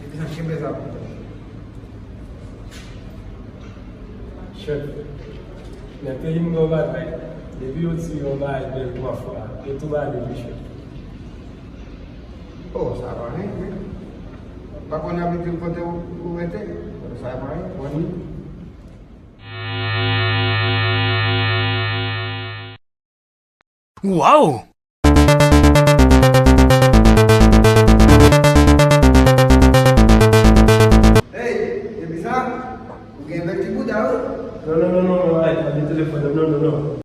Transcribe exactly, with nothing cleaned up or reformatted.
Epi sa, kenbe sa pou mwen. Chèf, nan peyi m gen yon bagay, depi yo di yon bagay bèl twa fwa, yo tou bale tou, chèf. Oh, sa pa anyen, wi. Pa konn abitid kote ou, ou rete. Sa pa anyen, bonn. Waw! Hey, epi sa, ou gen bèl ti bouda, wi. Non, non, non, non, non, ay, pa gen telefòn, non, non, non, non.